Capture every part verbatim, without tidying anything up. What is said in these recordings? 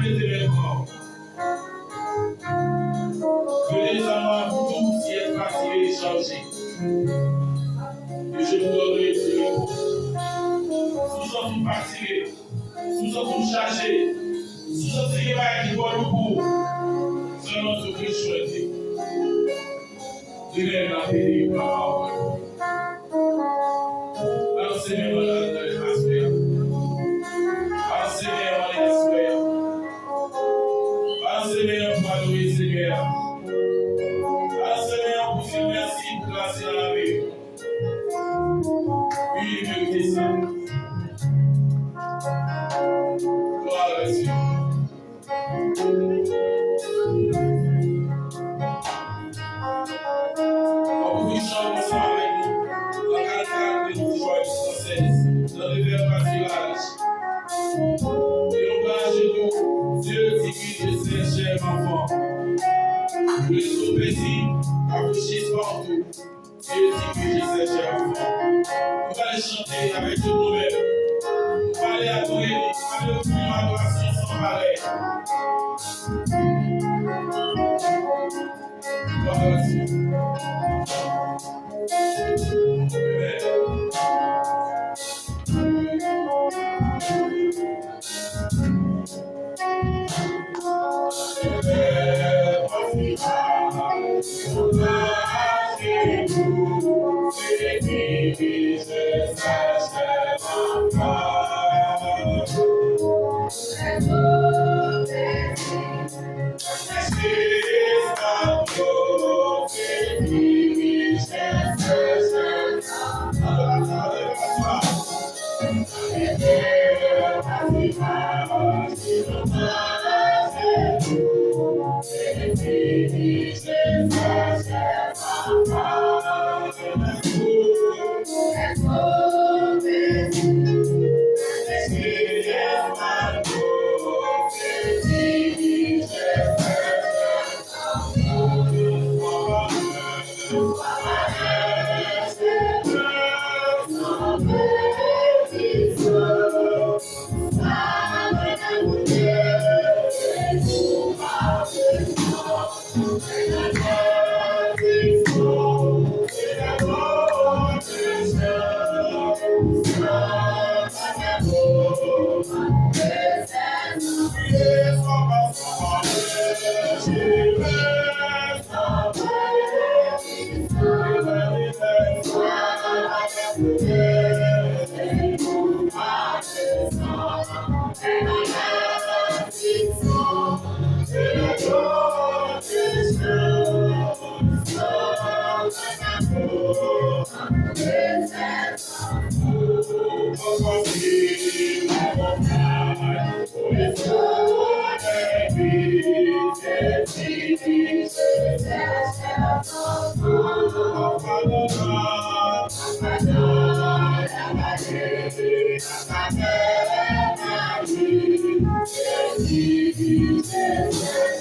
Leve men w. Ke lezam a vous tous y êtes facile et chargé. Et je vous donnerai du repos. Si w santi w fatige, si w santi w chaje, si w santi gen bagay ki twò lou pou ou, sèlman sou Kris jwenn li. Li menm l ap ede yo pa pawòl. Al Senyè, mande al nan espè a. Al Senyè, mande espè a. Al Senyè, pou adore Senyè a. Al Senyè, pou di l mèsi pou gras li nan lavi yo. Wi, li merite sa. Glwa a Senyè. Ann ouvri chanm ansanm avèk nou nan Cantique de Joie san sèz, nan Rivière Pâturage. E nou pral ajoute, Dieu divine et sincère enfant, restons paisibles, réfléchissons en tout. Dieu divine et sincère enfant. Nou pral chante avèk tout nou menm. Nou pral adore li. Nou pral ofri yon adorasyon san parèy. Glwa a Dye.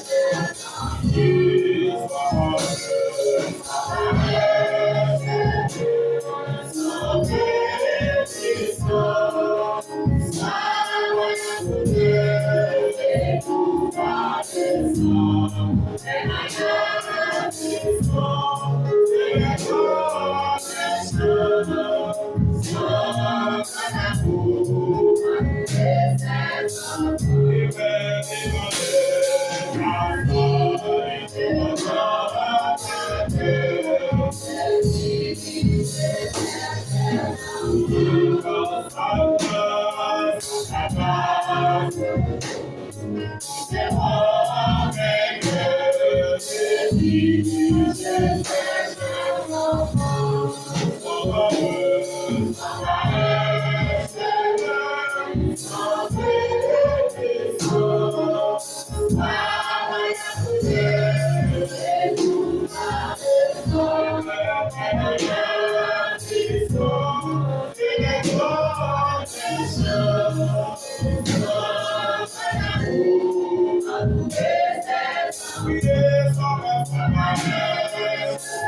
Amen.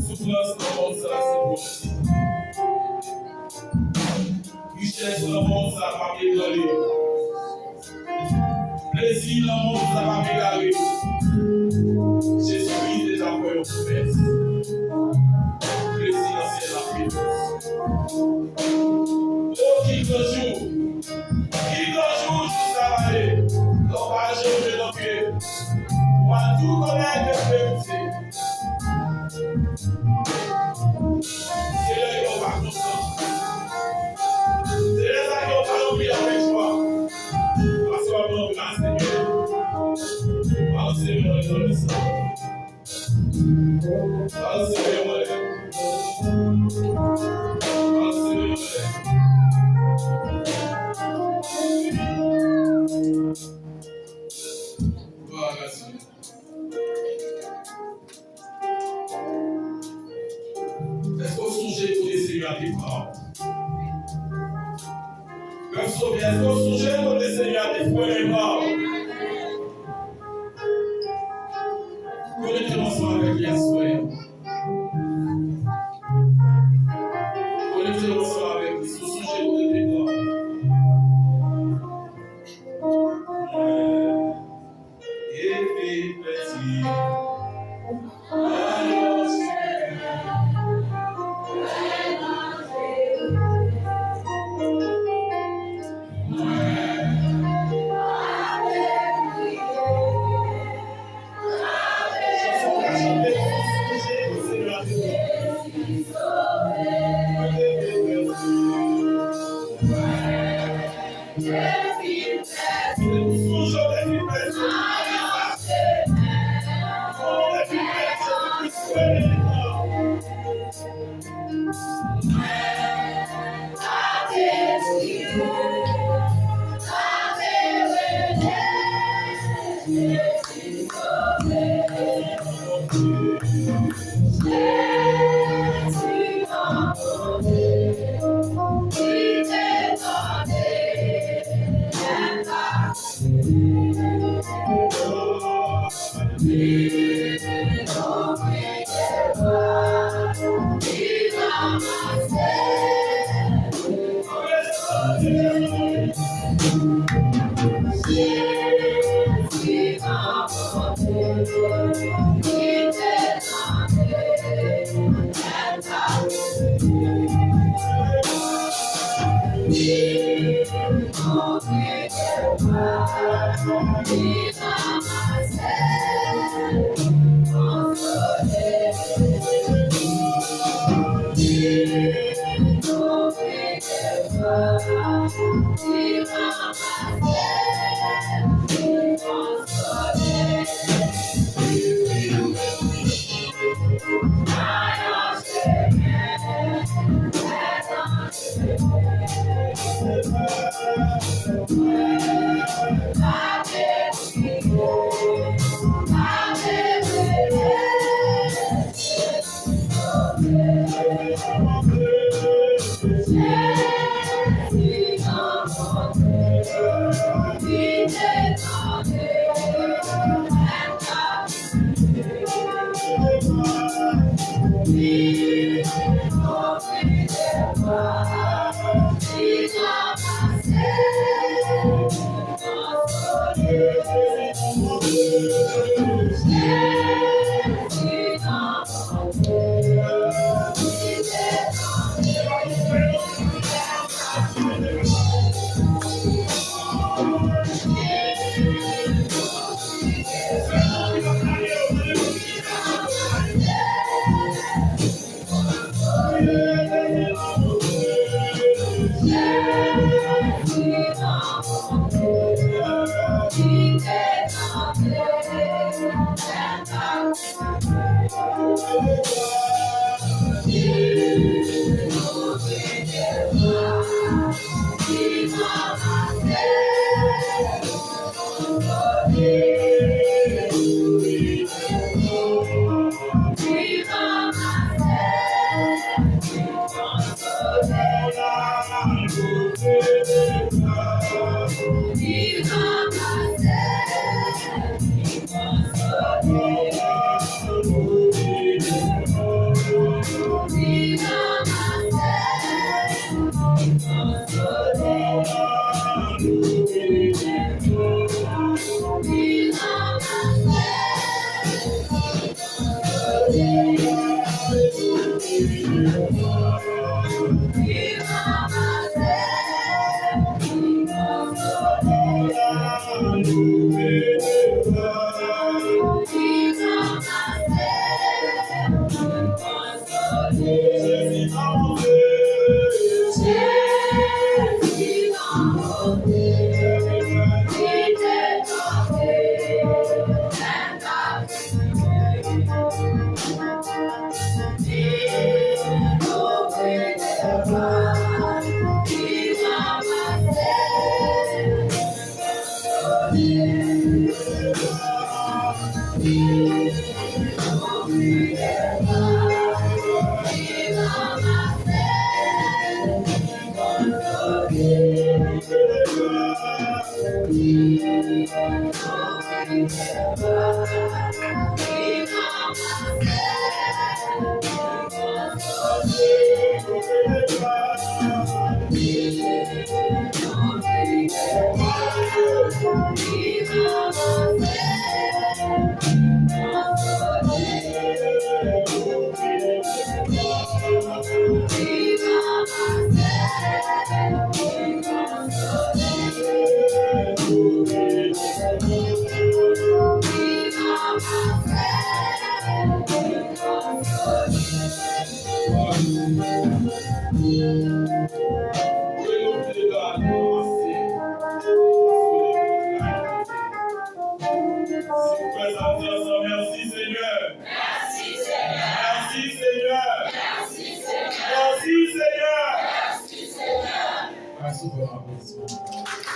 Soufrans nan mond sa se pwòp. Richès nan mond sa pa ebranle. Plezi nan mond sa pa egare. Al sere mwen. Al sere mwen. Glwa a Senyè. Èske w sonje kote Senyè a te pran w? Pèp sove, èske w sonje kote Senyè a te pran w? Konekte w ansanm avèk li aswè a. Konekte w ansanm avèk li. Si w sonje kote l te pran w. Epi pèdi. Si w kwè sa, di ansanm, mèsi, Senyè. Mèsi, Senyè. Mèsi, Senyè. Mèsi, Senyè. Mèsi, Senyè. Mèsi pou aplodisman.